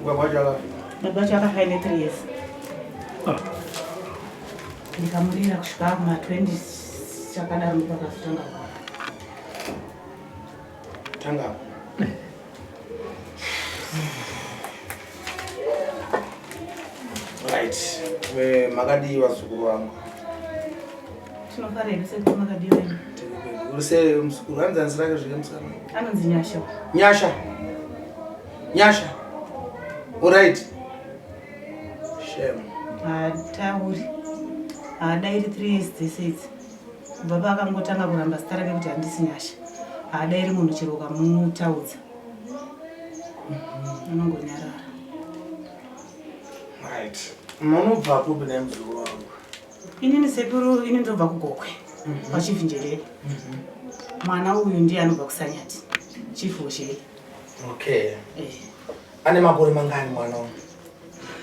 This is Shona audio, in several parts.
Baba wacho akafa. Baba wacho akafa ine 3 years. Ah. Ndikamurira kusvika kuma 20 chakadaro ndopakazotanga kurwara. Tanga. Right. Eh, makadii vazukuru vangu? Tinofara hedu sekuru makadii venyu? Uri sei muzukuru? Hanzi hanzi rake zvike musikana. Anonzi Nyasha. Nyasha. Nyasha. Alright. Shame. Haatauri. Haadairi 3 years dzese idzi. Kubva paakangotanga kuramba zita rake kuti handisi Nyasha. Haadairi munhu chero ukamutaudza. Anongonyarara. Right. Munobva kupi naye muzukuru wangu? Inini sekuru, ini ndinobva kuGokwe. KwaChief Njelele. Mwana uyu ndiye anobva kuSanyati. Chief Hosheri. Okay. Eh. Ane makore mangani mwana uyu?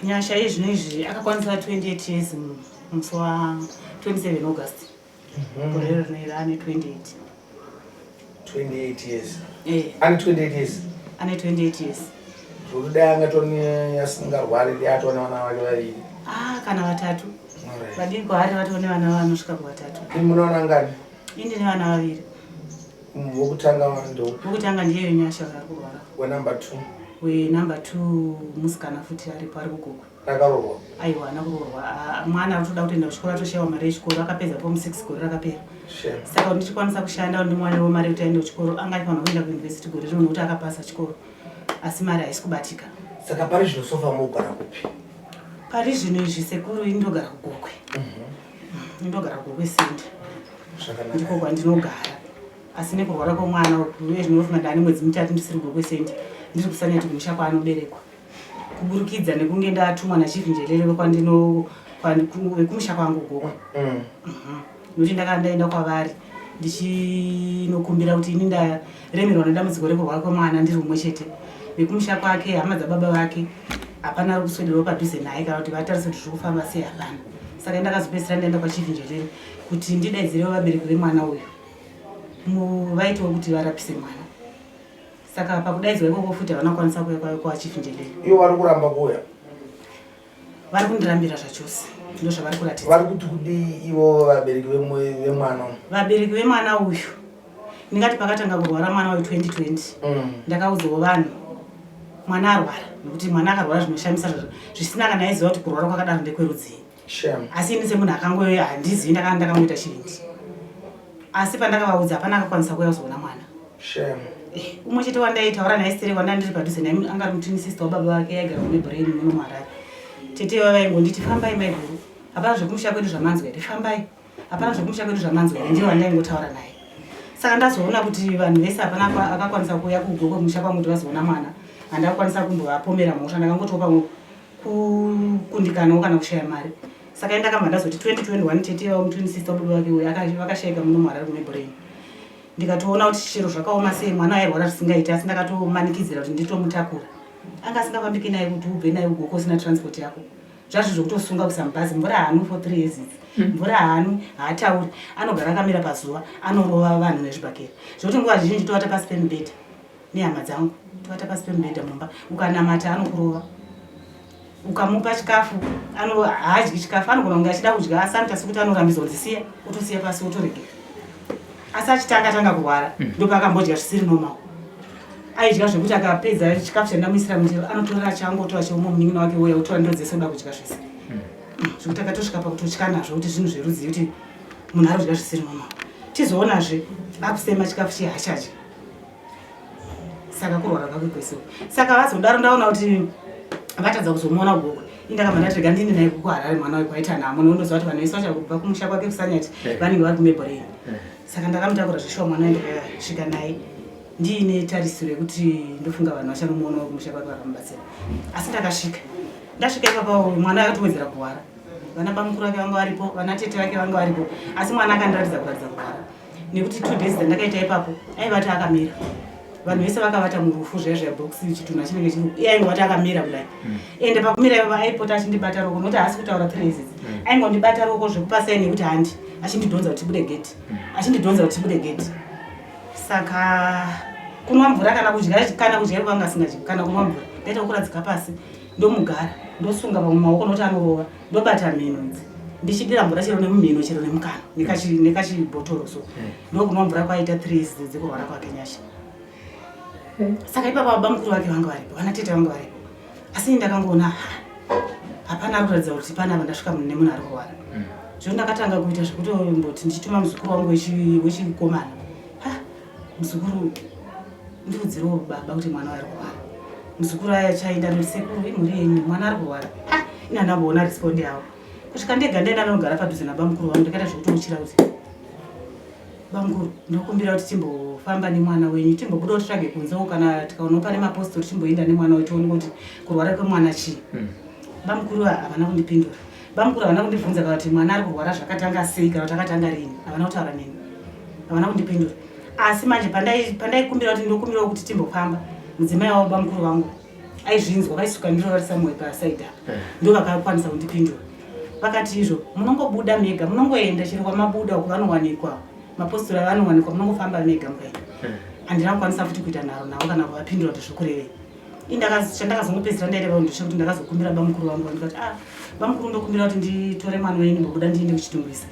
Nyasha iye zvino izvi akakwanisa 28 years musi wa 27 August. Gore rino iri ane 28. 28 years. Eh. Ane 28 years. Ane 28 years. Zvekuti dai angatoni asingarwari dai atone vana vake vaviri. Ah, kana vatatu. Alright. Vadii kwaari vatone vana vanosvika kuvatatu. Imi munoona ngani? Ini ndine vana vaviri. Wokutanga ndoupi? Wokutanga ndiyeyo Nyasha ari kurwara. Wenumber 2. Wenumber 2 musikana futi aripo ari kuGokwe. Akaroorwa? Aiwa, haana kuroorwa. Ah, mwana ari kutoda kutoenda kuchikoro atoshayiwa mari yechikoro akapedza form 6 gore rakapera. Shame. Saka kuti ndichikwanisa kushanda kuti ndimuwanewo mari yekuti aende kuchikoro anga aifanirwa kuenda kuyunivhesiti gore rino nekuti akapasa chikoro asi mari haisi kubatika. Saka pari zvino sofa mogara kupi? Pari zvino izvi sekuru ini ndogara kuGokwe. Ndogara kuGokwe Center. Zvakanaka. Ndiko kwandinogara. Asi nekurwara kwemwana uku uye zvinofunga ndane mwedzi mitatu ndisiri kuGokwe Center. Ndiri kuSanyati kumusha kwaanoberekwa. Kuburikidza nekunge ndatumwa naChief Njelele wekwandino wekumusha kwangu Gokwe. Nokuti ndakanga ndaenda kwavari ndichinokumbira kuti ini ndaremerwa nedambudziko rekurwara kwemwana ndiri umwe chete. Vekumusha kwake, hama dzababa vake, hapana ari kuswederawo padhuze naye kana kuti vatarise kuti zviri kufamba sei hapana. Saka ndakazopedzisira ndaenda kwaChief Njelele kuti ndidaidzirewo vabereki vemwana uyu vaitewo kuti varapise mwana. Saka pakudaidzwa ikoko futi havana kukwanisa kuuya kwaChief Njelele. Ivo vari kuramba kuuya? Vari kundirambira zvachose, ndozvavari kuratidza. Vari kuti kudii ivo vabereki vemwana uyu? Vabereki vemwana uyu ndingati pakatanga kurwara mwana uyu 2020 ndakaudzawo vanhu mwana arwara, nekuti mwana akarwara zvinoshamisa zvisina kana aiziva kuti kurwara kwakadaro ndekwerudzii. Shame. Asi ini semunhu akangoyo handizivi, ndakanga ndakangoita chivindi. Asi pandakavaudza hapana akakwanisa kuuya kuzoona mwana. Shame. Umwe chete wandaitaura naye stere wandanga ndiri padhuze naye anga ari mutwin sister wababa vake aigara kuMebrain muno muHarare. Tete vava vaingonditi fambai maiguru, hapana zvekumusha kwedu zvamanzwa here, fambai. Hapana zvekumusha kwedu zvamanzwa here, ndiye wandaingotaura naye. Saka ndazoona kuti vanhu vese hapana akakwanisa kuuya kuGokwe kumusha kwangu kuti vazoona mwana. Handakwanisa kumbovapomera mhosva, ndakangotiwo pamwe kukundikanawo kana kushaya mari. Saka ini ndakabva ndazoti 2021 tete vavo mutwin sister wababa vake uyu vakashaika muno muHarare kuMebrain. Ndikatoona kuti chero zvakaoma sei mwana airwara zvisingaiti, asi ndakatomanikidzira kuti nditomutakura. Anga asingafambiki naye kuti ubve naye uGokwe usina transport yako. Zvazvo zvekutosunga kuisa mubhazi, mvura haanwi for 3 years idzi. Mvura haanwi, haatauri, anogara akamira pazuva, anorova vanhu nezvibhakera. Zvekuti nguva zhinji tovata pasi pemubhedha nehama dzangu, tovata pasi pemubhedha mumba. Ukanamata anokurova. Ukamupa chikafu, haadyi chikafu, anogona kunge achida kudya asi anoita sekuti anorambidzwa kunzi siya, otosiya pasi otoregera. Asi achitanga tanga kurwara, ndopaakambodya zvisiri normal. Aidya zvekuti akapedza chikafu chandamuisira mundiro, anotora achangotora cheumwe munin'ina wake uya otora ndiro dzese oda kudya zvese. Zvekuti akatosvika pakutotya nazvo kuti zvinhu zverudzii kuti munhu ari kudya zvisiri normal. Tizoonazve akusema chikafu chiye haachadyi. Saka kurwara kwake kwese. Saka vazodaro ndaona kuti vatadza kuzomuona kuGokwe. Ini ndakabva ndati rega ndiende naye kuHarare mwana uyu kwaita nhamo, nondoziva kuti vanhu vese vachangobva kumusha kwake kuSanyati vanenge vari kuMebrain. Saka ndakamutakura zveshuwa mwana uyu ndikasvika naye ndiine tarisiro yekuti ndofunga vanhu vachanomuonawo kumusha kwake vakamubatsira. Asi ndakasvika. Ndasvika ipapo mwana akatowedzera kurwara. Vana bamukuru vake vanga varipo, vana tete vake vanga varipo, asi mwana akandiratidza kuratidza kurwara. Nekuti 2 days dzandakaita ipapo aivata akamira. Vanhu vese vakavata murufu zviya zviya box chitunha chinenge chiri iye aingovata akamira kudai. Ende pakumira ipapo aipota achindibata ruoko nokuti haasi kutaura 3 years idzi. Aingondibata ruoko zvekupa sign yekuti handi, achindidhonza kuti tibude gate. Achindidhonza kuti tibude gate. Saka kunwa mvura kana kudya, kana kudya kwanga asingadyi, kana kunwa mvura. Ndaita kuradzika pasi ndomugara ndosunga pamwe maoko nokuti anorova ndobata mhino idzi ndichidira mvura chero nemumhino chero nemukanwa nekachibhotoro so hmm. ndokunwa mvura kwaita three dzekurwara kwake nyasha hmm. saka ipapa baba mukuru vake vanga varipo vana tete vanga varipo asi ini ndakangoona hapana ari kuratidza kuti panapa ndasvika nemunhu ari kurwara hmm. zvino ndakatanga kuita zvekutomboti ndichituma muzukuru wangu wechikomana muzukuru ndiudzirewo baba kuti mwana ari kurwara muzukuru aya chaenda ndoti sekuru imhuri yenyu mwana ari kurwara ini handamboona respondi yavo kusvika ndega ndaenda ndinogara padhuze nabamukuru vangu ndikaita zvekutouchira kuti bamukuru ndokumbira kuti timbofamba nemwana wenyu timbobuda kuti tsvage kunzewo kana tikaonawo pane mapostori timboenda nemwana wetu tione kuti kurwara kwemwana chii hmm. bamukuru havana kundipindura Bamukuru havana kundibvunza kana kuti mwana ari kurwara zvakatanga sei kana kuti akatanga rini. Havana kutaura neni. Havana kundipindura. Asi manje pandaikumbira kuti ndokumbirawo kuti timbofamba, mudzimai wavo bamukuru vangu aizvinzwa vaisuka ndiro vari somewhere paside apa. Eh. Ndo vakakwanisa kundipindura. Vakati izvo munongobuda mega, munongoenda chero kwamabuda uko vanowanikwa. Mapostora vanowanikwa munongofamba mega mukaenda. Eh. Handina kukwanisa futi kuita nharo navo kana kuvapindura kuti zvokurevei. Chandakazongopedzisira ndaita vavo ndechekuti ndakazokumbira bamukuru vangu ndikati ah bamukuru ndokumbira kuti nditore mwana wenyu ndimbobuda ndiende kuchitungwiza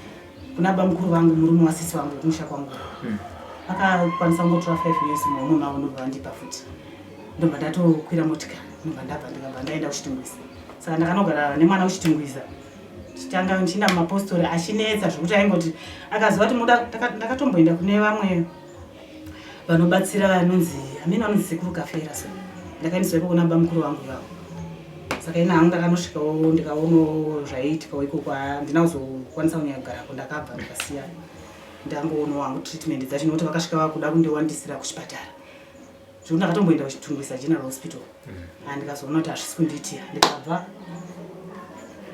kuna bamukuru vangu murume wasisi vangu kumusha kwangu hmm. vakakwanisa kungotora five years muhomwe mavo ndobva vandipa futi ndobva ndatokwira motikari ndobva ndabva ndikabva ndaenda kuchitungwiza saka ndakanogara nemwana kuchitungwiza chitanga ndichienda mumapostori achinetsa zvekuti aingoti akaziva kuti muda ndakatomboenda kune vamwe vanobatsira vanonzi amene vanonzi sekuru kafera so ndakaendeswa ikoko nabamukuru vangu ivavo saka ini hangu ndakanosvikawo ndikaonawo zvaiitikawo ikoko handina kuzokwanisa kunyanya kugarako ndakabva ndikasiya ndangoonawo hangu treatment dzacho nokuti vakasvika vakuda kundiwandisira kuchipatara zvekuti ndakatomboenda kuchitungwisa general hospital mm. ndikazoona kuti hazvisi kundiitira ndikabva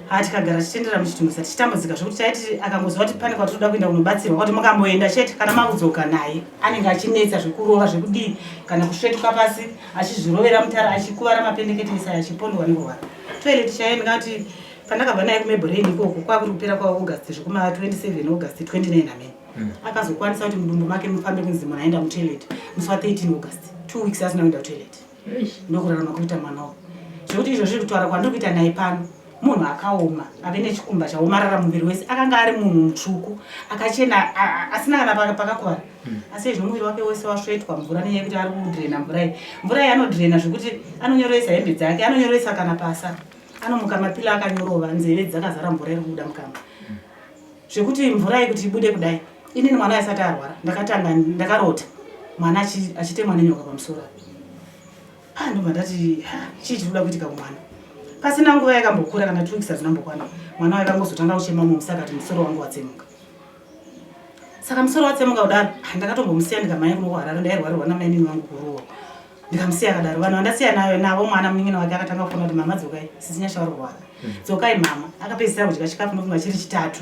ha tikagara tichitendera muchitungwisa tichitambudzika zvekuti taiti akangoziva kuti pane kwatinoda kuenda kunobatsirwa kuti mukamboenda chete kana makudzoka naye anenge achinetsa zvekurova zvekudii kana kusvetuka pasi achizvirovera mutara achikuvara mapendekete ese achipondwa nekurwara toilet chaiye ndingati pandakabva naye kumebrain ikoko kwakuri kupera kwaaugust zvekuma 27 august 29 amene mm. akazokwanisa kuti mudumbu make mufambe kunzi munhu aenda mutoilet musi wa 13 august two weeks asina kuenda kutoilet ndokurarama kuita mwana uyu zvekuti izvo zviri kutaura kwandiri kuita naye pano munhu akaoma ave nechikumba chaomarara muviri wese akanga ari munhu mutsvuku akachena asina kana pakakuvara hmm. asi izvo muviri wake wese wasvetwa mvura nenyaya yekuti ari kudrena mvura iyi mvura iyi anodrena zvekuti anonyoresa hembe dzake anonyoresa kana pasa anomuka mapila akanyorova nzeve dzakazara mvura iri kubuda mukanwa Zvekuti mvura yekuti ibude kudai inini mwana asati arwara ndakatanga ndakarota mwana achitemwa nenyoka pamusoro apa ah, ndobva ndati chii chiri kuda kuitika kumwana pasina nguva yakambokura kana two weeks hadzinambokwana mwana waye akangozotanga kuchema mumwe akati musoro wangu watsemuka saka musoro watsemuka kudaro ah, ndakatombomusiya ndikamhanya kuno kuharare ndairwarirwa namainini vangu kuruwa ndikamusiya akadaro vanhu vandasiya nayo navo mwana munin'ina wake akatanga kufona kuti mama dzokai sisi nyasha vari kurwara hmm. dzokai mama akapedzisira kudya chikafu ndofunga chiri chitatu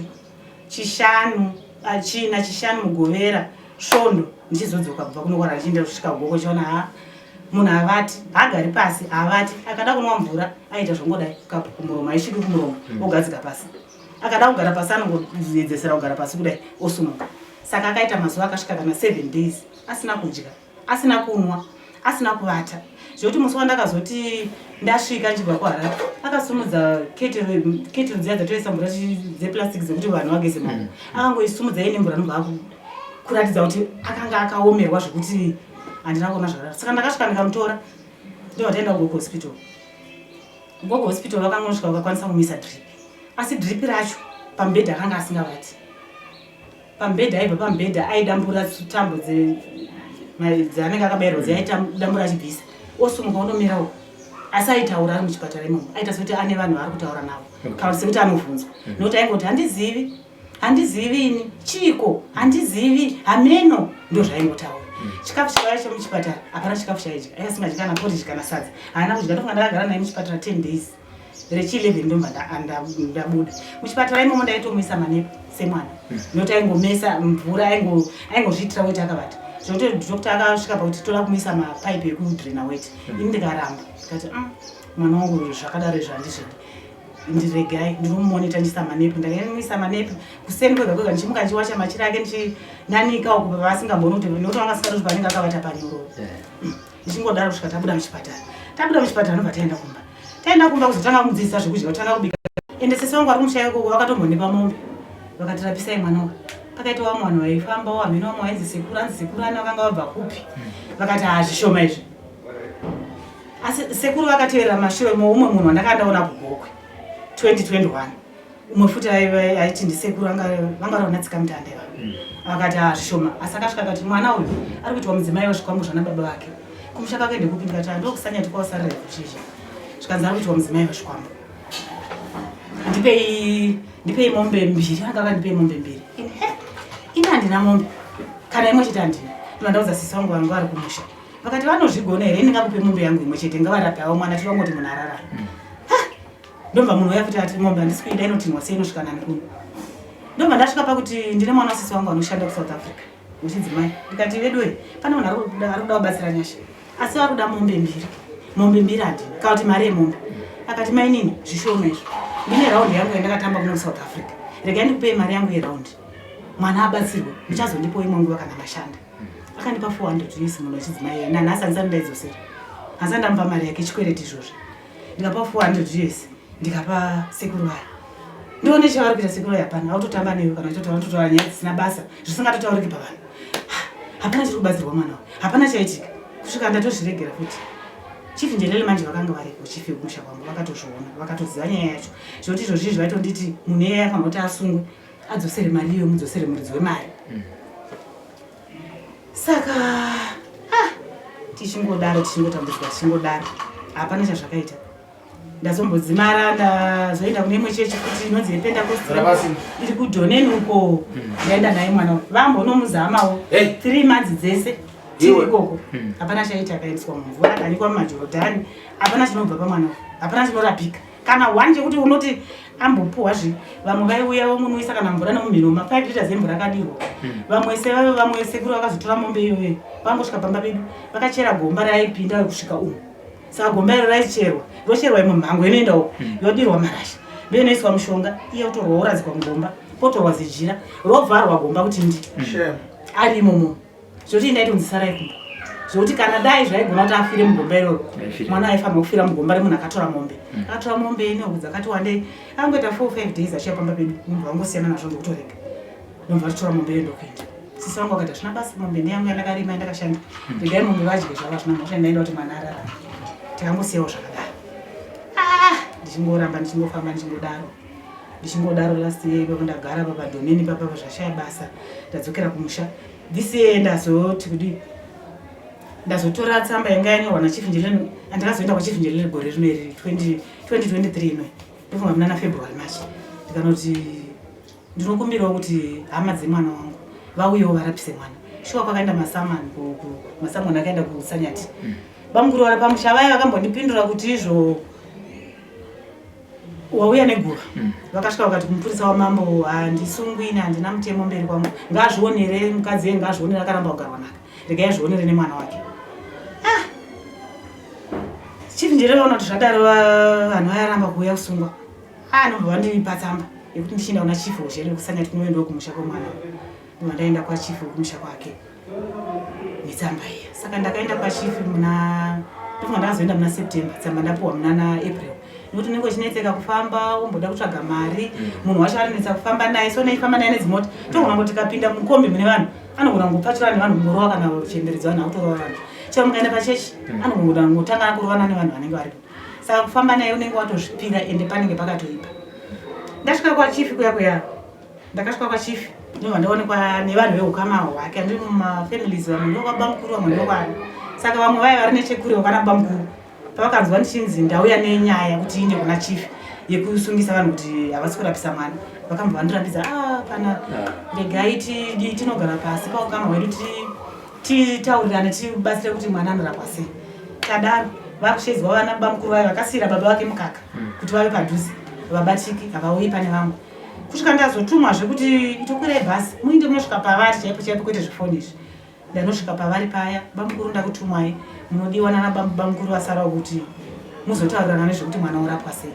chishanu ah, china chishanu mugovera svondo ndichizodzoka kubva kunokwara ndichienda kusvika goko chiona ha munhu havati haagari pasi havati akada kunwa mvura aita zvongodai kapu kumuromo haisviki kumuromo hmm. ogadzika pasi akada kugara pasi anongoedzesera kugara pasi kudai osumuka saka akaita mazuva akasvika kana seven days asina kudya asina kunwa asina kuvata zvekuti musi wandakazoti ndasvika ndichibva kuharare akasumudza kettle dziya dzatoisa mvura dzeplastic dzekuti vanhu vageze maoko mm. akangoisumudza ine mvura nobva kuratidza kuti akanga akaomerwa zvekuti handina kuona zvakadaro saka ndakasvika ndikamutora ndobva taenda kugogo hospital gogo hospital vakangosvika vakakwanisa kumisa drip asi drip racho pamubhedha akanga asingavati pamubhedha aibva pamubhedha aidambura tambo dzaanenge akabairwa dziaidambura achibvisa osumuka onomira uko asi aitaura ari muchipatara imomo aita sekuti ane vanhu vaari kutaura navo kana kuti sekuti anovhunzwa mm. nokuti aingoti handizivi handizivi ini chiiko handizivi hameno ndo zvaingotaura mm. chikafu chikauya chemuchipatara hapana chikafu chaidya aiasingadyi kana poriji kana sadza haana kudya ndofunga ndakagara naye muchipatara 10 days rechi 11 ndobva ndabuda muchipatara imomo ndaitomuisa manepo semwana hmm. nokuti aingomesa mvura aingozviitira weti akavata zvekuti doctor akasvika pakuti toda kumuisa mapaipi ekudrena weti hmm. ini ndikaramba ndikati mm, mwana wangu zvakadaro izvo handizvidi ndiregai ndinomumonita ndichisa manepi ndakamuisa manepi kuseni kwega kwega ndichimuka ndichiwacha machira ake ndichinanika uko pavasingambooni kuti nokuti vanga vasingadi kuti panenge akavata panyoro. Ndichingodaro kusvika tabuda muchipatara. Tabuda muchipatara ndobva taenda kumba. Taenda kumba kuzotanga kumudzidzisa zvekudya, kutanga kubika. Ende sisi vangu vari kumusha ikoko vakatombondipa mombe. Vakati rapisai mwana uyu. Pakaita vamwe vanhu vaifambawo hameno vamwe vainzi sekuru anzi sekuru ani vakanga vabva kupi. Vakati haa zvishoma izvi. Asi sekuru vakateverera mashure moumwe munhu wandakanga ndaona kuGokwe 2021. Umwe futi aiti ndisekuru vanga vari vana tsikamutanda ivavo. Vakati haa zvishoma. Asi akasvika akati mwana uyu ari kuitwa mudzimai wezvikwambo zvana baba vake. Kumusha kwake ndekupi ndikati haa ndokusanyati kwawasarira kuchizha. Zvikanzi ari kuitwa mudzimai wezvikwambo. Ndipei ndipei mombe mbiri. Anga akandipei mombe mbiri. Ini he ini handina mombe. Kana imwe chete handina. Ndinodaudza sisi vangu vanga vari kumusha. Vakati vanozvigona here ndingakupe mombe yangu imwe chete ngavarape havo mwana tirongoti munhu ararame. Ndobva munhu uya futi ati mombe handisi kuida inotinhwa sei inosvika nani kuno. Ndobva ndasvika pakuti ndine mwana wasisi wangu anoshanda kuSouth Africa wechidzimai. Ndikati veduwe pane munhu ari kuda kubatsira Nyasha asi vari kuda mombe mbiri. Mombe mbiri handina kana kuti mari yemombe. Akati mainini zvishoma izvo. Ndine raundi yangu yandakatamba kuno kuSouth Africa. Regai ndikupei mari yangu yeraundi. Mwana abatsirwe muchazondipawo imwe nguva kana mashanda. Akandipa 400 US munhu wechidzimai iye. Nanhasi handisati ndaidzosera. Handisati ndamupa mari yake chikwereti izvozvi. Ndikapa 400 US ndikapa sekuru vaya. Ndione chavari kuita sekuru vaya hapana. Autotamba newe kana uchitotaura unototaura nyaya dzisina basa zvisingatotauriki pavanhu. Hapana chiri kubatsirwa mwana uyu. Hapana chaitika. Kusvika ndatozviregera futi. Chief Njelele manje vakanga variko chief vekumusha kwangu vakatozviona vakatoziva nyaya yacho. Zvekuti izvozvi izvi vaitonditi munhu iyeye afanira kuti asungwe adzosere mari iyoyo mudzosere muridzi wemari. Saka tichingodaro tichingotambudzika tichingodaro hapana chazvakaita. Ndazombodzimara ndazoenda kune imwe chechi futi inonzi yePentecost iri kuDhoneni uko. Ndaenda naye mwana uyu vambonomuzamawo 3 months dzese tiri ikoko. Hapana chaita akaendeswa mumvura akanyikwa mumaJorodhani hapana chinobva pamwana uyu hapana chinorapika. Kana one chekuti unoti ambopuwa zvi vamwe vaiuya vomunoisa kana mvura nemumhino ma 5 liters emvura akadirwa. Vamwe sevave vamwe sekuru vakazotora mombe iyoyo vangosvika pamba pedu vakachera gomba raipinda kusvika umu. Saka gomba iro raicherwa rocherwa imwe mhango inoenda uko yodirwa marasha ndoinoiswa mushonga iye otorwa oradzikwa mugomba potorwa zijira rovharwa gomba kuti ndi ari imomo. Zvekuti ndaitonzi sarai kumba. Zvekuti kana dai zvaigona kuti afire mugomba iroro mwana aifanirwa kufira mugomba remunhu akatora mombe. Akatora mombe ine huku dzakati wandei angoita 4 5 days achiya pamba pedu munhu vangosiyana nazvo ndokutorega. Ndobva atotora mombe iyo ndokuenda. Sisi vangu vakati hazvina basa mombe ndeyangu yandakarima yandakashanda. Regai mombe vadye zvavo hazvina mhosva ndaida kuti mwana ararame. Takangosiyawo zvakadaro. Ndichingoramba ndichingofamba ndichingodaro. Ndichingodaro last year ipapo ndagara pa padhoneni papa zvashaya basa ndadzokera kumusha. This year ndazoti kudii ndazotora tsamba yanga yanyorwa naChief Njelele andakazoenda kwaChief Njelele gore rino iri 2023 ino ndofunga muna February March ndikanoti ndinokumbirawo kuti hama dzemwana wangu vauyewo varapise mwana. Shuwa kwakaenda masamani masamani akaenda kuSanyati. Bamukuru vari pamusha vaya vakambondipindura kuti izvo wauya neguva. Vakasvika vakati kumupurisa wamambo handisungwi ini handina mutemo mberi kwangu ngaazvionere mukadzi iye ngaazvionere akaramba kugarwa nhaka regai azvionere nemwana wake. Chief Njelele vaona kuti zvadaro vanhu vayaramba kuuya kusungwa. Anobva vandipa tsamba yekuti ndichienda kuna Chief Hozhele kusanyati kunoendawo kumusha kwemwana. Ndobva ndaenda kwaChief kumusha kwake netsamba iya. Saka ndakaenda kwaChief muna ndofunga ndakazoenda muna September tsamba ndapuwa muna na April. Nekuti unenge uchinetseka kufamba womboda kutsvaga mari munhu wacho anonetsa kufamba naye so neifamba naye nedzimota togona kungoti tikapinda mukombi mune vanhu anogona kungopfachura nevanhu kungorova kana kuchemberedza vanhu akutorova vanhu. Chero mukaenda pachechi anogona kungotanga kurovana nevanhu vanenge varipo. Saka kufamba naye unenge watozvipira ende panenge pakatoipa. Ndasvika kwaChief kuya kuya. Ndakasvika kwaChief ndobva ndaonekwa nevanhu veukama hwake andiri mumafamilies vamwe ndokwabamukuru vamwe ndokwani. Saka vamwe vaya vari nechekure vakana bamukuru pavakanzwa ndichinzi ndauya nenyaya kuti iinde kuna Chief yekusungisa vanhu kuti havasi kurapisa mwana vakambva vandirambidza pana regai tinogara pasi paukama hwedu titaurirane tibatsire kuti mwana anorapwa sei. Tadaro vakushedzwa vana bamukuru vaya vakasiira baba vake mukaka kuti vave padhuze vabatiki havauyi pane vamwe. Kusvika ndazotumwa zvekuti itokwirai bhasi muinde munosvika pavari chaipo chaipo kwete zvefoni izvi. Ndanosvika pavari paya bamukuru ndakutumwai munodiwa nana bamukuru vasarawo kuti muzotaurirana nezvekuti mwana orapwa sei.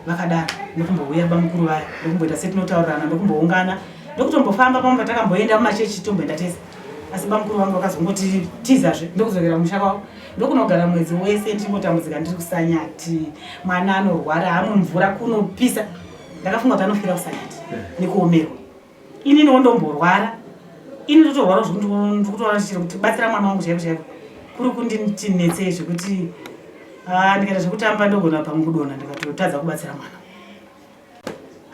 Vakadaro ndokumbouya bamukuru vaya ndokumboita setinotaurirana ndokumboungana ndokutombofamba pamwe patakamboenda mumachechi tomboenda tese. Asi bamukuru vangu vakazongoti tizazve ndokudzokera kumusha kwavo ndokunogara mwedzi wese ndichingotambudzika ndiri kusanyati. Mwana anorwara hamwe mvura kunopisa. Ndakafunga kuti anofira kusanyati nekuomerwa. Ininiwo ndomborwara. Ini ndotorwara zvekuti ndikutoona chiro kuti batsira mwana wangu chaiko chaiko. Kuri kunditi netsei zvekuti ah, ndikaita zvekutamba ndogona pamwe kudonha ndikatotadza kubatsira mwana.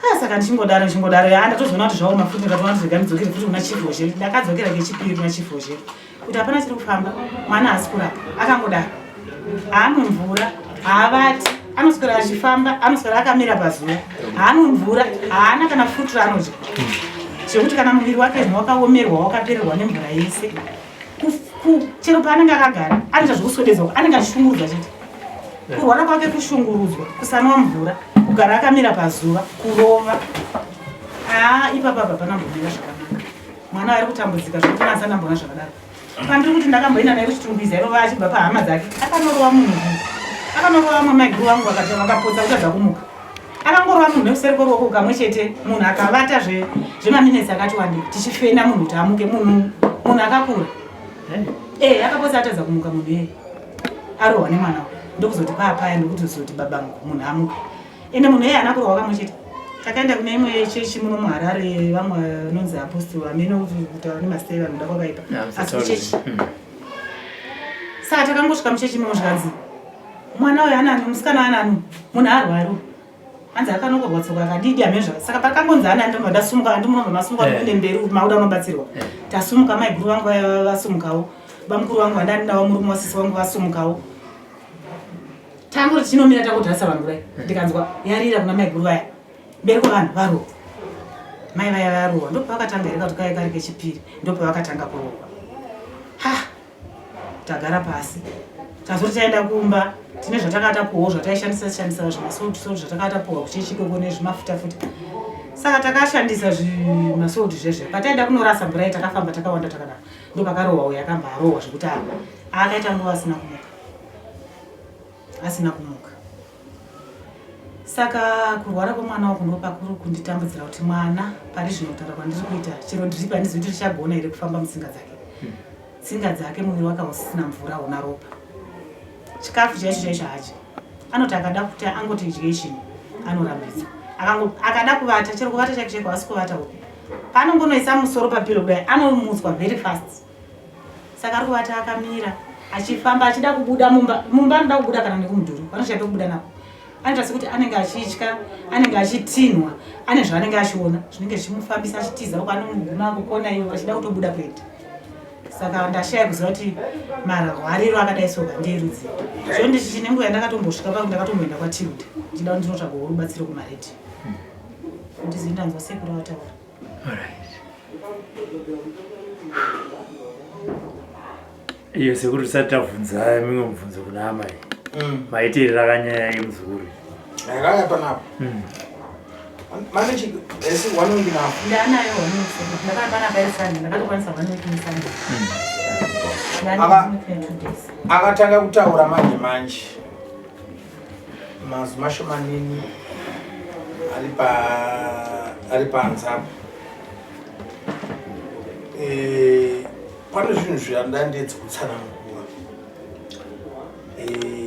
Ah, saka ndichingodaro ndichingodaro ya ndatozoona kuti zvaoma futi ndikatoona kuti rega ndidzokere futi kuna chief Hozheri. Ndakadzokera kechipiri kuna chief Hozheri kuti hapana chiri kufamba, mwana haasi kurapa, akangodaro haamwi mvura, haavati, anoswera achifamba, anoswera akamira pazuva, haanwi mvura, haana kana futi raanodya, zvekuti kana muviri wake zvino wakaomerwa wakapererwa nemvura yese. Chero paanenge akagara anoita zvekuswededzwa, anenge achishungurudzwa chete. Kurwara kwake kushungurudzwa, kusanwa mvura, kugara akamira pazuva, kurova. Haa, ipapa hapana mbomira zvakanaka. Mwana ari kutambudzika zvekuti asana ndamboona zvakadaro. Pandiri kuti ndakamboenda naye kuchitungwiza ivava achibva pahama dzake, akanorova munhu. Akanorova vamwe maiguru vangu vakati vakapotsa kutadza kumuka. Akangorova munhu nekuseri kweruoko kamwe chete, munhu akavata zvemaminetsi akati wandei, tichifenda munhu kuti amuke, munhu akakura. Eh, akapotsa atadza kumuka munhu iyeye. Arohwa nemwana uyu. Ndokuzoti paapaya ndokutozoti babangu munhu amuke. Ende munhu iyeye haana kurohwa kamwe chete. Takaenda kune imwe chechi muno muHarare, vamwe vanonzi apostle, hameno kutaura nemazita evanhu kuda kwakaipa. Asi kuchechi. Saka takangosvika muchechi imomo zvikanzi mwana uyu anani, musikana uyu anani, munhu arwari uyu. Hanzi akanokorwa tsoka akadidi hameno zvaka. Saka pakangonzi anani ndobva ndasumuka, handi munobva masumuka kuende mberi makuda unobatsirwa. Tasumuka maiguru vangu vaya vasumukawo. Bamukuru vangu vandandinawo murume wasisi vangu vasumukawo. Tangoti tinomira takutarisa vanhu kudai. Ndikanzwa yarira kuna maiguru vaya. Mberi kwevanhu varohwa. Mai vaya varohwa. Ndopavakatanga here kuti kaya kari kechipiri. Ndopavakatanga kurohwa. Ha! Tagara pasi. Tazoti taenda kumba tine zvatakatapuwawo zvataishandisa shandisa zvimasalt salt zvatakatapuwa kuchechi ikoko nezvimafuta futa. Saka takashandisa zvimasalt zvezve. Pataenda kunorasa mvura iyi takafamba takawanda takadaro. Ndopakarohwa uyo akamba arohwa zvekuti akaita nguva asina kumuka. Asina kumuka. Saka kurwara kwemwana wangu ndopakuri kunditambudzira kuti mwana pari zvino kutaura kwandiri kuita chero drip handizivi kuti richagona here kufamba mutsinga dzake. Tsinga dzake muviri wake hausisina mvura hauna ropa. Chikafu chaicho chaicho haadyi. Anoti akada kuti angoti idyei chinhu anorambidzwa. Akada kuvata chero kuvata chaiko chaiko haasi kuvata hope. Paanongonoisa musoro papilo kudai anomutswa very fast. Saka ari kuvata akamira achifamba achida kubuda mumba, mumba anoda kubuda kana nekumudhuri vanoshaya pekubuda napo. Anoita sekuti anenge achitya, anenge achitinhwa, ane zvaanenge achiona zvinenge zvichimufambisa achitiza uko anoguma kukona iyo achida kutobuda kuenda. Saka ndashaya kuziva kuti marwariro akadai soka ndeerudzi. Zvino ndichine nguva yandakatombosvika pakuti ndakatomboenda kwaTilda ndichida kuti ndinotsvagawo rubatsiro kumaredhiyo. Ndizivi ndanzwa sekuru vataura. Alright. Iyo sekuru tisati tabvunza mimwe mubvunzo kuna amai. Maiteerera kanyaya yemuzukuru. Yakaya panapa. Mane chi esi one week now. Ndanayo one week sekuru. Ndakava panapa iri Sunday, ndakatokwanisa one week neSunday. Ava akatanga kutaura manje manje. Mazwi mashomanini ari pa ari panze apa. Pane zvinhu zvandandedzi kutsanangura.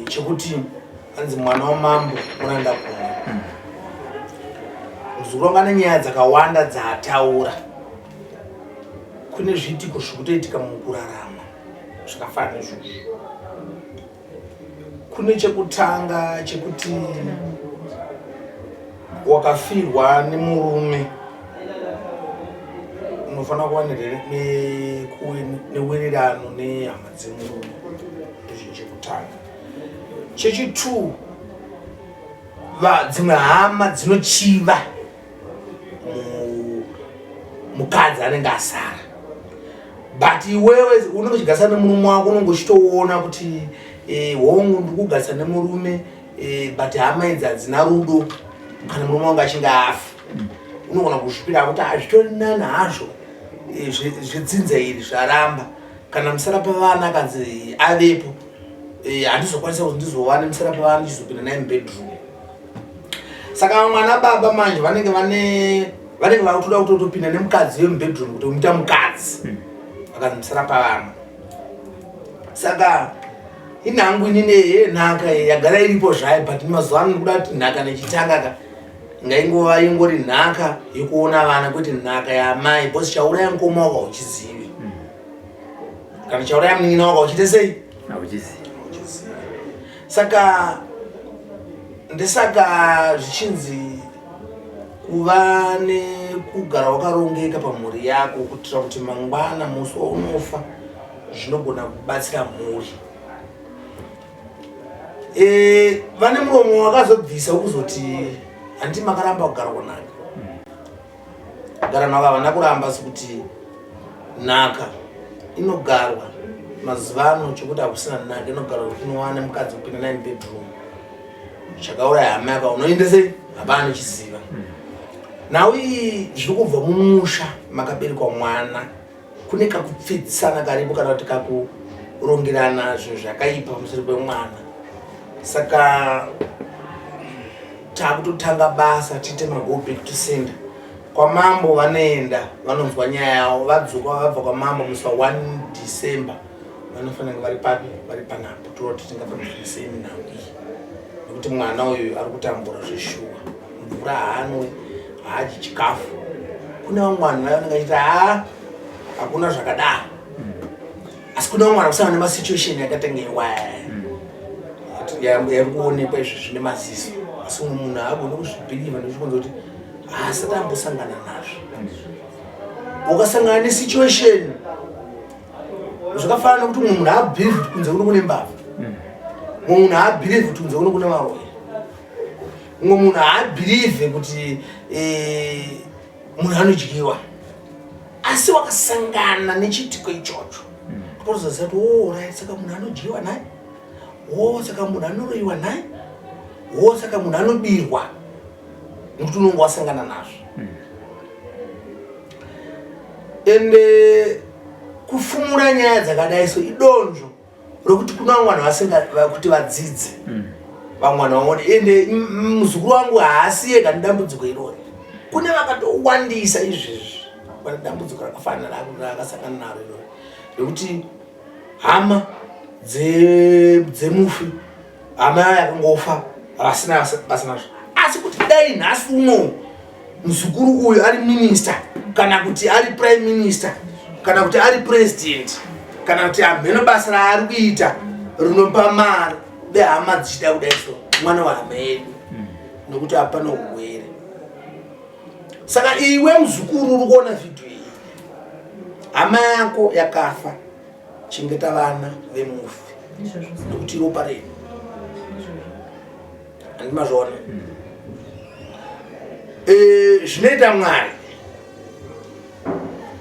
Chekuti anzi mwana wamambo muranda kumwe. Muzukuru wanga ane nyaya dzakawanda dzaataura. Kune zviitiko zviri kutoitika mukurarama zvakafanana neizvozvo. Kune chekutanga chekuti wakafirwa nemurume unofanira kuva newirirano nehama dzemurume, ndochinhu chekutanga. Chechitwo, dzimwe hama dzinochiva mukadzi anenge asara, but iwewe unenge uchigarisana nemurume wako unenge uchitoona kuti hongu ndiri kugarisana nemurume but hama idzi hadzina rudo kana murume wangu achinge afa. Unogona kuzvipira kuti hazvitori nani hazvo zvedzinza iri zvaramba, kana musara pavana akanzi avepo handizokwanisa kuti ndizowane musara pavana ndichizopinda naye mubedroom. Saka vamwe ana baba manje vanenge vane vanenge vakutoda kutotopinda nemukadzi wemubedroom kuti umuita mukadzi. Vakanzi musarapa vana. Saka inhangu inini yenhaka yagara iripo zvayo, but mazuva ano ndikuda kuti nhaka nechitanga ka ngaingova ingori nhaka yekuona vana, kwete nhaka yaamai, because chauraya mukoma wako hauchizivi, kana chauraya munin'ina wako hauchiite sei? Hauchizivi. Saka ndesaka zvichinzi kuva nekugara wakarongeka pamhuri yako kuitira kuti mangwana musi waunofa zvinogona kubatsira mhuri. Vane muromo wakazobvisa wekuzoti handiti makaramba kugarwa nhaka, kugara nhaka havana kuramba, sekuti nhaka inogarwa mazuva ano chekuti hakusina nhaka inogarwa kuti unowana mukadzi kupinda 9 bedroom. Chakauraya hama yako unoenda sei? Hapana chiziva. Nhau iyi zviri kubva mumusha makaberekwa mwana, kune kakupfidzisana karipo kana kuti kakurongerana zvinhu zvakaipa pamusoro pemwana. Saka takutotanga basa tiite mago back to sender kwamambo. Vanoenda vanonzwa nyaya yavo, vadzoka vabva kwamambo musi wa1 December, vanofanira kunge vari papi? Vari panapo. Toda kuti tingafambisei nhau iyi, nekuti mwana uyu ari kutambura zveshuwa. Mvura haanwe, haadyi chikafu. Kune vamwe vanhu vaya vanenge vachiti haa, hakuna zvakadaro, asi kune vamwe vanhu kusangana nemasituation yakatenge iwaya yari kuonekwa izvi zvine maziso, asi umwe munhu haagoni kuzvibhilivha nechikonzo kuti haasati ambosangana nazvo. Ukasangana nesituation zvakafanana nekuti mumwe munhu haabhilivhi kuti kunze kuno kune mbavha, mumwe munhu haabhilivhi kuti kunze kuno kune varoyi, mumwe munhu haabhilivhe kuti munhu anodyiwa, asi wakasangana nechiitiko ichocho kutozoziva kuti oh right, saka munhu anodyiwa nhai, o saka munhu anoroyiwa nhai, o saka munhu anobirwa, nekuti unonge wasangana nazvo. Ende kufumura nyaya dzakadai so idonzvo rokuti kuna vamwe vanhu vasinga kuti vadzidze, vamwe vanhu vaone. Ende muzukuru wangu haasi ega nedambudziko irori, kune vakatowandisa izvezvi vane dambudziko rakafanana raakasangana naro irori, rekuti hama dzemufi, hama yayo yakangofa vasina basa nazvo. Asi kuti dai nhasi uno muzukuru uyu ari minista, kana kuti ari prime minister, kana kuti ari president, kana kuti hamheno basa raari kuita rinopa mari, vehama dzichida kudai so mwana wehama yedu, nokuti hapana urwere. Saka iwe muzukuru uri kuona vhidhiyo iyi, hama yako yakafa, chengeta vana vemufi nekuti ropa renyu. Handimazviona. Zvinoita Mwari,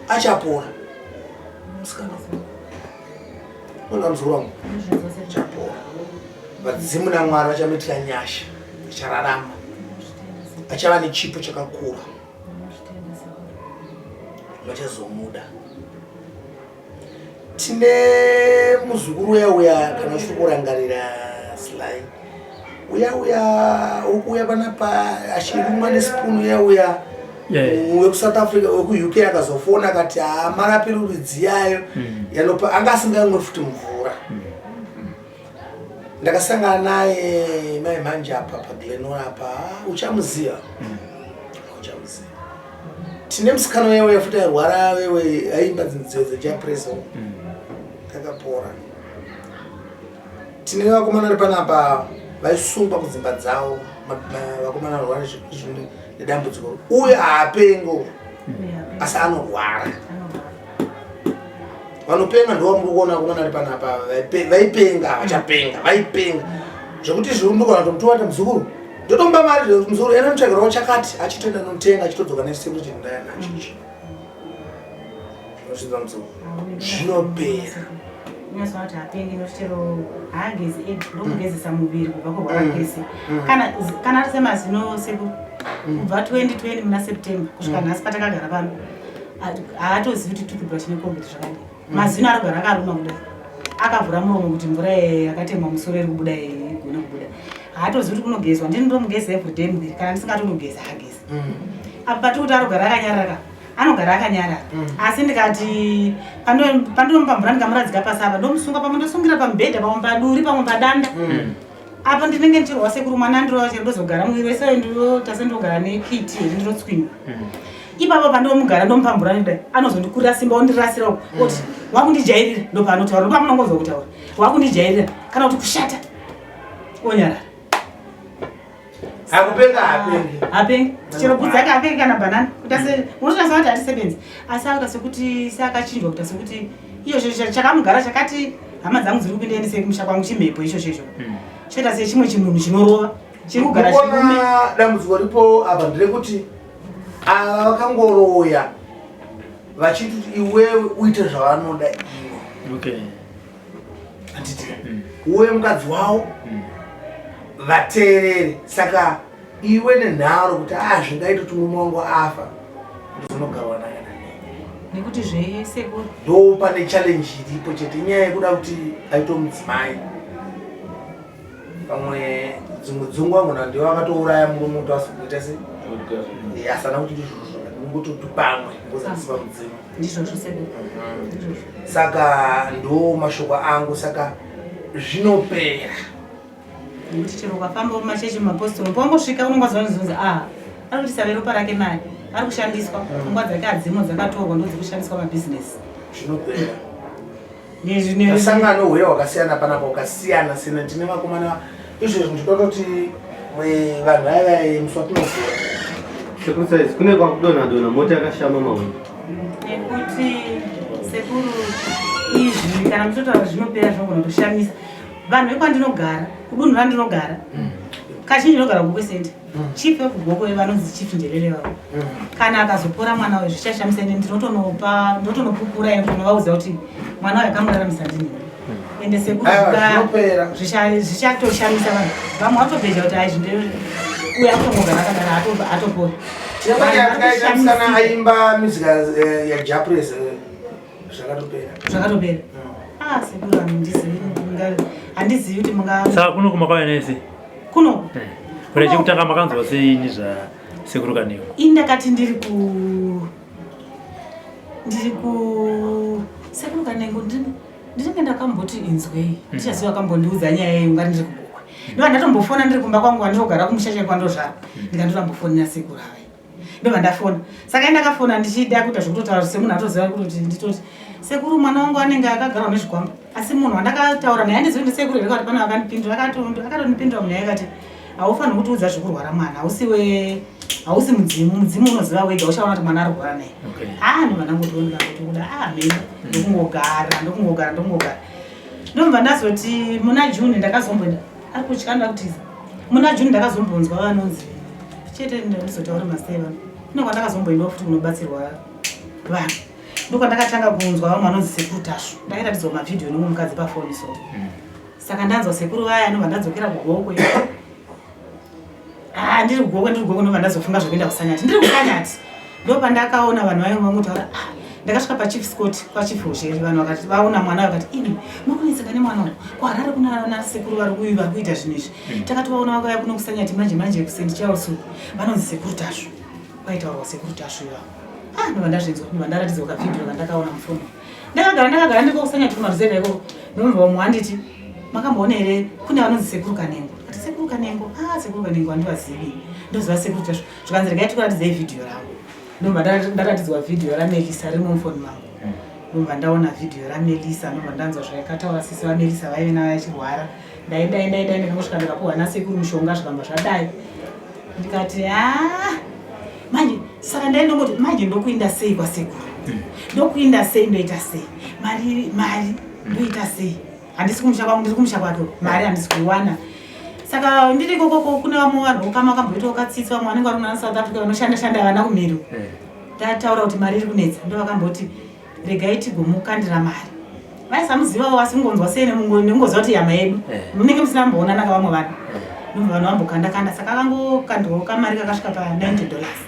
achapora musikana ona muzukuru wangu achapora. Vadzimu naMwari vachamuitira nyasha, achararama, achava nechipo chakakura, vachazomuda. Tine muzukuru uya uya, kana uchiri kurangarira Sly uya uya ukuuya panapa achirumwa nesipunu, uya uya wekuSouth Africa, wekuUK, akazofona akati hamarapiri uridziyayo yanopa anga asingamwe futi mvura. Ndakasangana naye mai manje apa paGlenora apa. Ah, uchamuziva, uchamuziva. Tine musikana uya uya futi airwara wewe, aimba dzinziyo dzejapreso, akapora. Tine vakomana vari panapa vaisungwa kudzimba dzavo, vakomana varwara nedambudziko uye haapengo, asi anorwara. Vanopenga ndovamuri kuona vakomana vari panapa vaipenga, vachapenga, vaipenga zvekuti zvirundukana tomutovata muzukuru, ndotomba mari muzukuru ena mutsvagirawo chakati, achitoenda nomutenga, achitodzoka nesimbu kuti ndaya nacho ichi. Unosvinza muzukuru, zvinopera. Unyatsoona hapengi nokuti chero haagezi ega, ndomugezesa muviri kubva kurwara kwese. Kana ari semazino seku kubva 2020 muna September kusvika nhasi patakagara pano, haatozivi kuti toothbrush neColgate zvakadii. Mazino arikugara akaruma kudai, akavhura muromo kuti mvura yakatemwa musoro iri kubuda igone kubuda. Haatozivi kuti kunogezwa. Ndini ndomugeza everyday muviri. Kana ndisingatomugeza, haagezi. Apa patiri kuti arikugara akanyarara. Anogara akanyarara. Asi ndikati pandinomupa mvura ndikamuradzika pasi apa ndomusunga pamwe ndosungira pamubhedha pamwe paduri pamwe padanda. Apa ndinenge ndichirwa sekuru mwana andirova chero ndozogara muviri wese ndotase ndogara nekiti here ndinotswinywa. Ipapo pandomugara ndomupa mvura ndidai anozondikurira simba ondirasira uko oti wakundijairira ndopaanotaura ndopamunongonzwa kutaura wakundijairira kana kuti kushata onyarara. Akupenga hapengi. Hapengi. Chero bvudzi yake hapengi kana banana. Kuita se unotoona kuti hatisebenzi. Asi akuita sekuti seakachinjwa kuita sekuti iyo chakamugara chakati hama dzangu dziri kupinda endese kumusha kwangu chimhepo ichocho icho. Choita sechimwe chimunhu chinorova. Chiri kugara chirume. Dambudziko ripo apa nderekuti ava vakangoroya vachiti kuti iwewe uite zvavanoda ivo. Okay. Handiti uwe mukadzi wavo vateerere saka iwe nenharo kuti a zvingaita kuti murume wangu afa ndizonogarwa naye nekuti zvese kuri ndo pane challenge iripo chete inyaya yekuda kuti aite mudzimai pamwe dzimwe dzungu angona ndiwo akatouraya murume kuti azokuita se asana kuti ndizvozvo ndingototi pamwe ngozandisipa mudzimu ndizvozvo sekuru ndizvozvo saka ndo mashoko angu saka zvinopera nekuti chero ukafamba mumachechi mumapostori pawangosvika unonga zvanzonzi a ari kuti save ropa rake mari ari kushandiswa pfungwa dzake hadzimo dzakatorwa ndodzikushandiswa mabhizinesi zvinopera tasangana huye hwakasiyana panapa hwakasiyana siyana tine vakomana izvezvi ndinototi vanhu vaya vaya musi watinovhura Sekuru size kune kwakudonha donha mota yakashama mahombe. Nekuti sekuru izvi kana muchitotaura zvinopera zvinogona kutoshamisa vanhu vekwandinogara kudunhu randinogara kazhinji ndinogara kugokwe center chief vekugokwe vanonzi chief njelele vavo kana akazopora mwana uyu zvichashamisa ende ndinotonopa ndinotonopupura ende kutonovaudza kuti mwana uyu akamuraramisa ndini ende sekuru Aiwa, zvinopera. zvichatoshamisa vanhu vamwe vatobheja kuti aizvi uyu akutongogara akadaro atopora tikaita musana aimba music yaJapres zvakatopera. Zvakatopera. Ah, sekuru handizivi handizivi kuti munga Saka kuno kumakauya nese? Kuno. Kune chekutanga makanzwa sei nezva sekuru Kanengo? Ini ndakati ndiri ku ndiri ku sekuru Kanengo ndinenge ndakamboti inzwei ndichaziva akambondiudza nyaya iyi ungati ndiri kugokwe ndobva ndatombofona ndiri kumba kwangu kwandinogara kumusha chaiko kwandozvarwa ndikandotambofona sekuru ava ndobva ndafona saka indakafona ndichida kuita zvekutotaura semunhu atoziva kutoti nditoti sekuru mwana wangu anenge akagarwa nezvikwambo asi munhu wandakataura naye andizivi kuti sekuru here kuti pane vakandipindura akatondipindura munhu yakati haufaniri kutiudza zvekurwara mwana hausiwe hausi mudzimu mudzimu unoziva wega uchaona kuti mwana ari kurwara naye. Ah, ndobva ndangotooneka kuti kuda ah mheni ndokungogara ndokungogara ndokungogara ndobva ndazoti muna June ndakazomboenda ari kutya anoda kutiza muna June ndakazombonzwa vanonzi chete ndizotaura mazita evanhu kune kwandakazomboendawo futi kunobatsirwa vanhu ndokwandakatanga kunzwa vamwe vanonzi sekuru Tasvu ndakairatidzwa mavhidhiyo nemumwe mukadzi pafoni so saka ndanzwa sekuru vaya ndobva ndadzokera kugokwe ah ndiri kugokwe ndiri kugokwe ndobva ndazofunga zvekuenda kusanyati ndiri kusanyati ndopandakaona vanhu vainge vangotaura ah ndakasvika pachief Scott kwachief Hozheri vanhu vakati vaona mwana vakati imi muri kunetseka nemwana uyu kuHarare kuna nasekuru vari kuyu vari kuita zvinhu izvi takatovaona vakauya kuno kusanyati manje manje kuSt Charles uku vanonzi sekuru Tasvu kwaitaurwa sekuru Tasvu ivavo ah ndobva ndazvinzwa ndobva ndaratidzwa kavhidhiyo kandakaona mufoni ndakagara ndakagara ndiko kusanyati kumaruzevha ikoko ndobva vamwe handiti makamboona here kune vanonzi sekuru Kanengo ati sekuru Kanengo ah sekuru Kanengo handivazivi ndoziva sekuru Tasvu zvikanzi regai tikuratidzei vhidhiyo ravo ndobva ndaratidzwa vhidhiyo raMelisa riri mumufoni mangu ndobva ndaona vhidhiyo raMelisa ndobva ndanzwa zvakataura sisi vaMelisa vaive navo vachirwara ndaidai ndaidai ndikangosvika ndikapuhwa nasekuru mushonga zvikamba zvadai ndikati a manje saka ndai ndongoti manje ndokuinda sei kwasekuru ndokuinda sei ndoita sei mari mari ndoita sei handisi kumusha kwangu ndiri kumusha kwake mari handisi kuiwana saka ndiri ikokoko kune vamwe vanhu ukama vakamboitawo katsitsi vamwe vanenge vari kunana South Africa vanoshanda shanda vana kumhiri tataura kuti mari iri kunetsa ndo vakamboti regai tigomukandira mari vaisamuzivawo asi kungonzwa sei nekungoziva kuti yama yedu munenge musina mboonana ka vamwe vanhu ndobva vanhu vambokanda kanda saka akangokandirwawo kamari kakasvika pa 90 dollars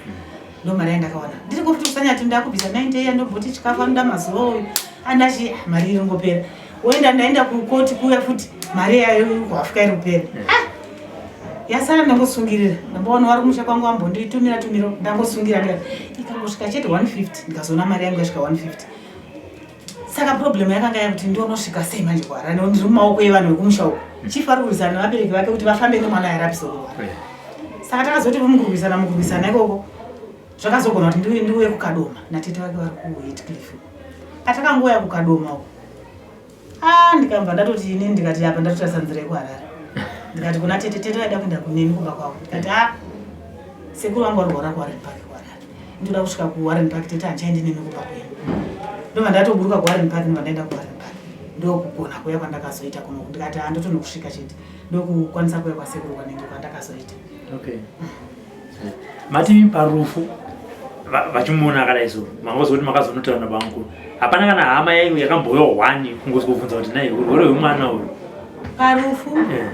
ndo mari yandakawana ndiri kofuti kusanyati ndakubvisa 90 iya ndomboti chikafu anoda mazuva uyu andachi mari iri ngopera woenda ndaenda kukoti kuya futi mari yayo kuhafuka iri kupera. Yasara ndangosungirira. Ndamboona vari kumusha kwangu vambonditumira tumiro ndangosungira ndikati ikangosvika chete 150 ndikazoona mari yangu yasvika 150. Saka problem yakanga yakuti ndonosvika sei manje kuHarare nekuti ndiri mumaoko evanhu vekumusha uko. Chief ari kurwisana nevabereki vake kuti vafambe nemwana airapisa uko. Saka takazoti mukurwisana mukurwisana ikoko zvakazogona kuti ndiuye kuKadoma natete vake vari kuHeathcliff. Patakangouya kuKadoma uko Ah, ndikabva ndatoti ini ndikati apa ndatotarisa nzira yekuHarare. Ndikati kuna tete, tete vaida kuenda kuneni kumba kwavo. Ndikati ah, sekuru vangu vari kurwara kuWarren Park kuHarare. Ndoda kusvika kuWarren Park tete handichaendi nemi kumba kwenyu. Ndobva ndatoburuka kuWarren Park ndobva ndaenda kuWarren Park. Ndokugona kuuya kwandakazoita kuno. Ndikati ah, ndotonokusvika chete. Ndokukwanisa kuuya kwasekuru kwanenge kwandakazoita. Okay. Mati parufu vachimuona akadai so mangozoti makazonotaura nabamukuru hapana kana hama yaiwe yakambouya hwani kungozobvunza kuti nai urwere hwemwana uyu parufu eh.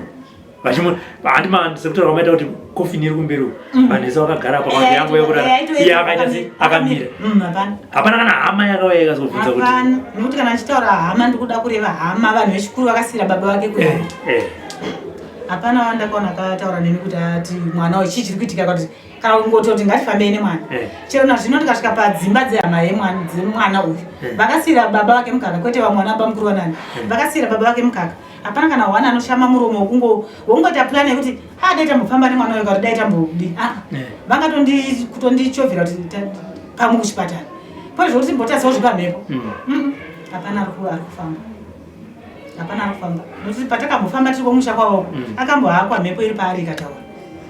vachimuona handi sekutaura kwamaita kuti kofini iri kumberi uku mm. vanhu vese vakagara apa vanhu yangu yekurara eh, iye akaita se akamira mm, hapana kana hama yakauya ikazobvunza kuti nekuti kana achitaura hama ndikuda kureva hama vanhu vechikuru vakasiira baba vake kuya eh, hapana wandakaona akataura neni kuti ati mwana uyu chii chiri kuitika kuti kana kungototi ngatifambei nemwana eh. chero nazvino ndikasvika padzimba dzehama dzemwana uyu eh. vakasiira baba vake mukaka kwete vamwana baba mukuru vanani eh. vakasiira baba vake mukaka hapana kana hwana anoshama muromo wokungo wongoita plan yekuti ha ah, dai tambofamba nemwana uyu kati dai tambodi ah, vangatondikutondichovhera kuti pamwe kuchipatara pane zvekuti timbotasawo zvepamhepo mm. Hapana ari kufamba hapana ari kufamba nokuti patakambofamba tiri kumusha kwavo mm. akambohakwa mhepo iri paari ikataura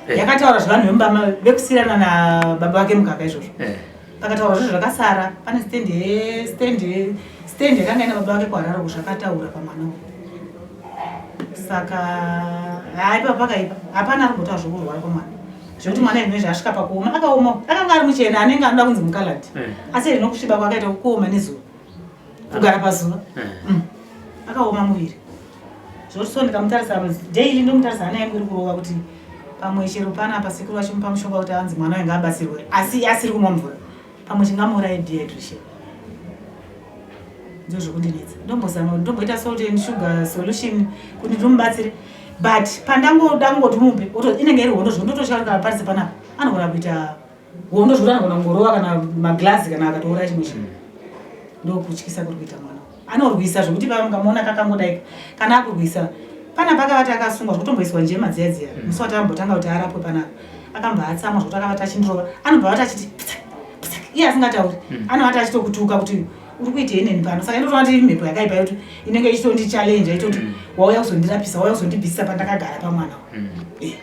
eh. yakataura zvevanhu vemubama vekusiyirana nababa vake mukaka izvozvo eh. pakataura zvezvo zvakasara pane stand stand stand yakanga ina baba vake kuharare uko zvakataura pamwana uyu saka haipa pakaipa hapana ari kumbotaura zvokurwara kwamwana zvekuti mwana izvino asvika pakuoma akaoma akanga ari muchena anenge anoda kunzi mukaladi eh. asi zvino kusviba kwakaita kuoma nezuva kugara pazuva eh. mm. akaoma muviri zvoti so ndikamutarisa daily ndomutarisa hana yangu iri kurova kuti pamwe chero panapa sekuru vachimupa mushonga kuti anzi mwana wainge abatsirwe asi asiri kumwa mvura pamwe chingamuuraye dehydration ndozvekundinetsa ndombozama ndomboita salt and sugar solution kuti ndomubatsire but pandangoda kungoti mupe inenge iri hondo zvondotosharuka parise panapa anogona kuita Hondo zvekuti anogona kungorova kana maglazi kana akatouraya chimwe chinhu. Ndokutyisa kuri kuita mwana. Anorwisa zvekuti pamukamuona kakangodaika kana akurwisa pana pakavati akasungwa zvekutomboiswa njema dziya dziya mm. musi wati ambotanga kuti arapwe panapa akambva atsamwa zvekuti akavati achindirova anobva vati achiti iye asingatauri mm. anovati achitokutuka kuti uri kuitei neni pano saka inotoona kuti mhepo yakaipa yoti inenge ichitondichallenge itoti mm. wauya kuzondirapisa wauya kuzondibvisisa pandakagara pamwana eh.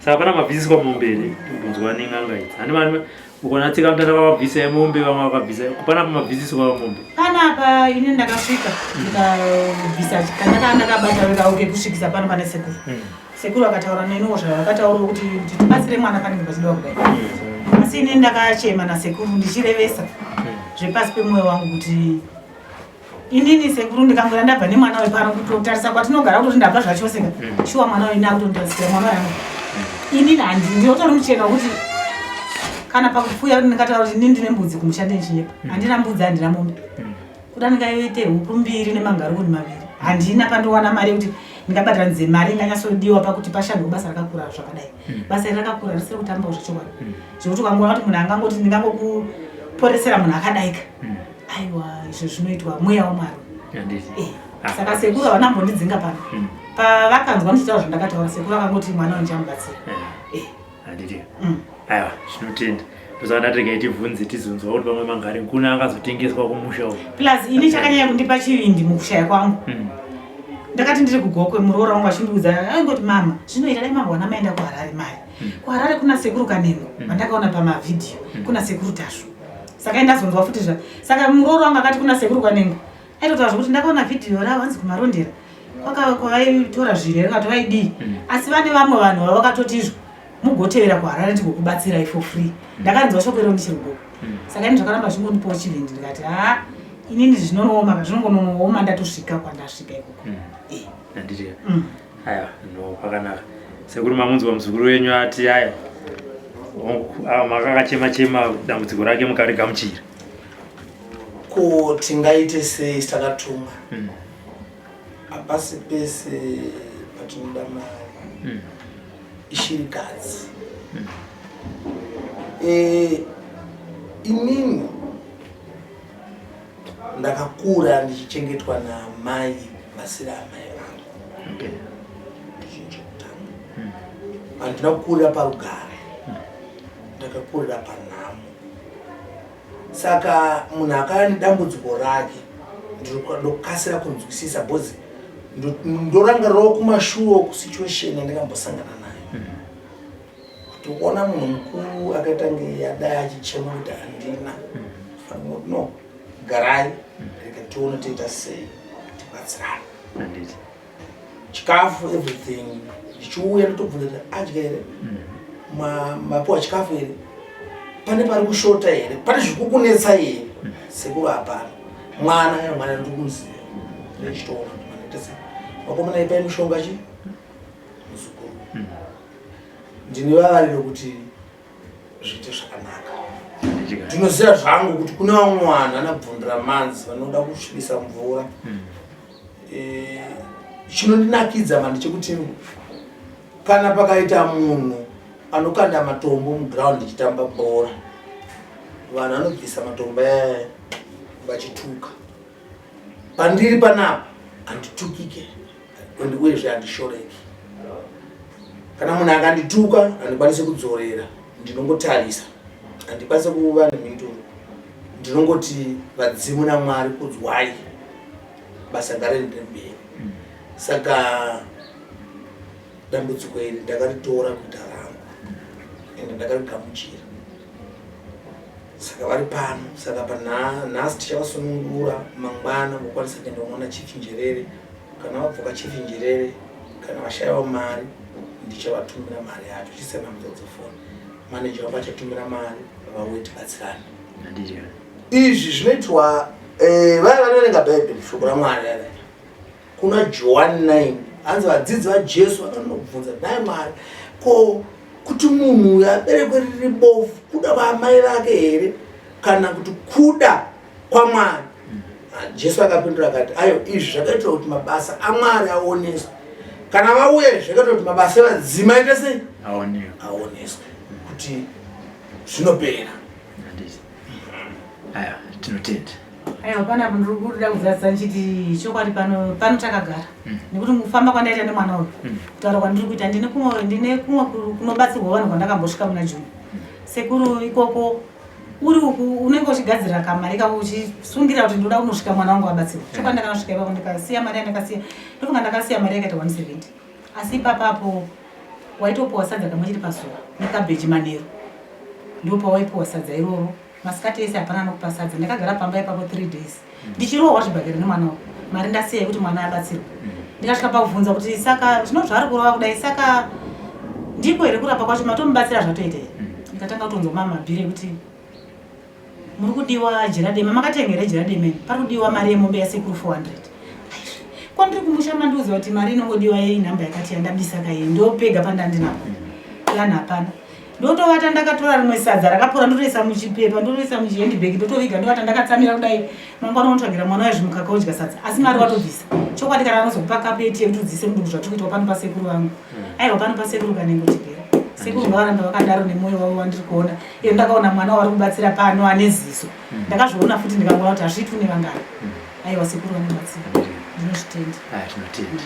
Saka pana mabvisiswa mombe here kubvunzwa nen'anga idzi hani vani ukaona tsika mutanda vakabvisa mombe vamwe vakabvisa pana mabvisiswa mombe panapa ini ndakasvika ndikabvisa kandaka ndakabata wekauke kusvikisa pano pane sekuru hmm. sekuru akataura neniwo zvavakataura kuti kuti tibatsire mwana panenge pachidiwa kudai hmm. asi ini ndakachema nasekuru ndichirevesa hmm. zvepasi pemwoyo wangu kuti Inini sekuru ndikangwira ndabva nemwana wepano kutotarisa kwatinogara kutoti ndabva zvachose ka mm. shuwa mwana uyu ndakutondirasira mwana wangu mm. inini handi ndinotori muchena wekuti kana pakupfuya ndingataura kuti inini ndine mbudzi kumusha ndechinyepa mm. handina mbudzi handina mombe kuda ndingaite huku mbiri nemangarikuni maviri handina pandowana mari yekuti ndingabatanidze mari inganyatsodiwa pakuti pashandwe basa rakakura zvakadai basa iri rakakura risiri kutambawo zvechokwadi zvekuti ukangoona kuti munhu angangoti ndingangokuporesera munhu akadaika aiwa izvo zvinoitwa mweya wamwari eh, ah. saka sekuru havana mbondidzinga pano hmm. pavakanzwa ndichitaura zvandakataura sekuru akangoti mwana wangu ndichamubatsira eh. eh. handiti hmm. aiwa zvinotenda ndosaka ndati regai tibvunze tizonzwa kuti pamwe mangari kuna angazotengeswa kumusha uku plus ini chakanyanya kundipa chivindi mukushaya kwangu hmm. ndakati ndiri kugokwe muroora wangu achindiudza aingoti mama zvinoita dai mambo wana maenda kuharare mari kuharare kuna sekuru kanengo vandakaona pamavhidhiyo kuna sekuru tasvu saka indazonzwa futi zva saka murooro wangu akati kuna sekuru kwanengo aitotaura zvekuti ndakaona vhidhiyo ravo hanzi kumarondera kwavaitora zviro vakati vaidii mm. asi vane vamwe vanhu vavakatoti izvo mugotevera kuharare ndigokubatsirai for free mm. ndakanzwa shoko iro ndichiri goko mm. saka ini zvakaramba zvingondipawo chivindi ndikati ha inini zvinonooma zvinongononooma ndatosvika kwandasvika ikoko eh. Aya, no, pakanaka. Sekuru mamunzwa muzukuru wenyu ati aya. Makakachema chema dambudziko rake mukarigamuchira. Ko tingaite sei takatumwa? Mm. Hapasi pese Tinoda mari. Ishirikadzi. Inini ndakakura ndichichengetwa namai vasiri amai vangu. Chinhu chekutanga, handina kukurira parugare, ndakakurira panhamo. Saka munhu akaya nedambudziko rake, ndokasira kunzwisisa because ndorangarirawo kumashure kusituation yandakambosangana nayo, kuti kuona munhu mukuru akaita nge yadai achichema kuti handina, fanira kuti no, garai, rega tione toita sei tibatsirane. Chikafu, everything, ndichiuya ndotobvunza kuti adya here, mapiwa chikafu here, pane pari kushota here, pane zviri kukunetsa here? Sekuru, hapana. Mwana ya mwana ndiri kumuziva, ndechitoona kuti mwana sei. Vakomana, ipai mushonga chi muzukuru. Ndine vavariro kuti zviite zvakanaka. Ndinoziva zvangu kuti kune vamwe vanhu anabvundira manzi vanoda kusvibisa mvura. Chinondinakidza mandi chekuti kana pakaita munhu anokanda matombo muground ndichitamba bhora, vanhu vanobvisa matombo aya vachituka pandiri panapa, handitukike and uyezve handishoreki. Kana munhu akandituka, handikwanisi kudzorera, ndinongotarisa, handikwanisi kuva nemhinduro. Ndinongoti vadzimu naMwari kudzwai, basa ngariende mberi. Saka dambudziko iri ndakaritora kuita rangu ende ndakarigamuchira. Saka vari pano, saka panhasi tichavasunungura, mangwana vokwanisa kuenda kunoona Chief Njerere. Kana vabvuka Chief Njerere, kana vashayiwa mari, ndichavatumira mari yacho chisena mudzofoni. Manager wangu achatumira mari, vauye tibatsirane. Izvi zvinoitwa vaya vanoverenga Bhaibheri, shoko raMwari raya kuna Johani 9, hanzi vadzidzi vaJesu vakanobvunza, "Nhai Mwari, ko kuti munhu uyu aberekwe riri bofu, kuda kwaamai vake here kana kuti kuda kwaMwari?" Ah, Jesu akapindura akati, "Ayo, izvi zvakaitwa kuti mabasa aMwari aoneswe." Kana vauya, zvakaitwa kuti mabasa evadzimu aite sei? Aoneswe kuti zvinopera. Aya, tinotenda. Aiwa, panapa ndiri kuda kuzadzisa ndichiti chokwadi pano pano takagara nekuti mukufamba kwandaita nemwana uyu, kutaura kwandiri kuita, ndine kumwe kunobatsirwa vanhu kwandakambosvika muna June, sekuru. Ikoko uri uku unenge uchigadzirira kamari kako, uchisungira kuti ndoda kunosvika mwana wangu abatsirwa. Chokwadi ndakanosvika ipapo, ndikasiya mari yandakasiya, ndofunga ndakasiya mari yakaita 170, asi ipapapo waitopiwa sadza kamwe chete pazuva nekabheji manheru. Ndopawaipiwa sadza iroro, masikati ese hapana anokupa sadza. Ndakagara pamba ipapo 3 days ndichirohwa zvibhakera nemwana wangu, mari ndasiya yekuti mwana abatsirwe. Ndikasvika pakubvunza kuti saka zvino zvaari kurova kudai, saka ndiko here kurapa kwacho, matomubatsira zvatoita here? Ndikatanga kutonzwa mamabhiri ekuti muri kudiwa jira dema, makatenga here jira dema iri? Pari kudiwa mari yemombe yasekuru 400. Kwandiri kumusha mandiudza kuti mari inongodiwa yeinhamba yakati yandabisa kai, ndopega pandandinapo plan hapana. Ndotovata ndakatora rimwe sadza rakapora, ndotoisa muchipepa, ndotoisa muchihandbag, ndotoviga, ndovata ndakatsamira kudai. Mangwana unotsvagira mwana wezvimukaka, odya sadza, asi mari watobvisa. Chokwadi kana anozokupa kapu yetii yekuti udzise mudumbu, zvatiri kuitwa pano pasekuru vangu. Aiwa, pano pasekuru kanengo tigera. Sekuru ngavaramba vakadaro nemwoyo wavo wandiri kuona iyo. Ndakaona mwana wari kubatsira pano ane ziso, ndakazviona futi, ndikangoona kuti hazviitwi nevangani. Aiwa, sekuru vanobatsira, ndinozvitenda. Aya, tinotenda.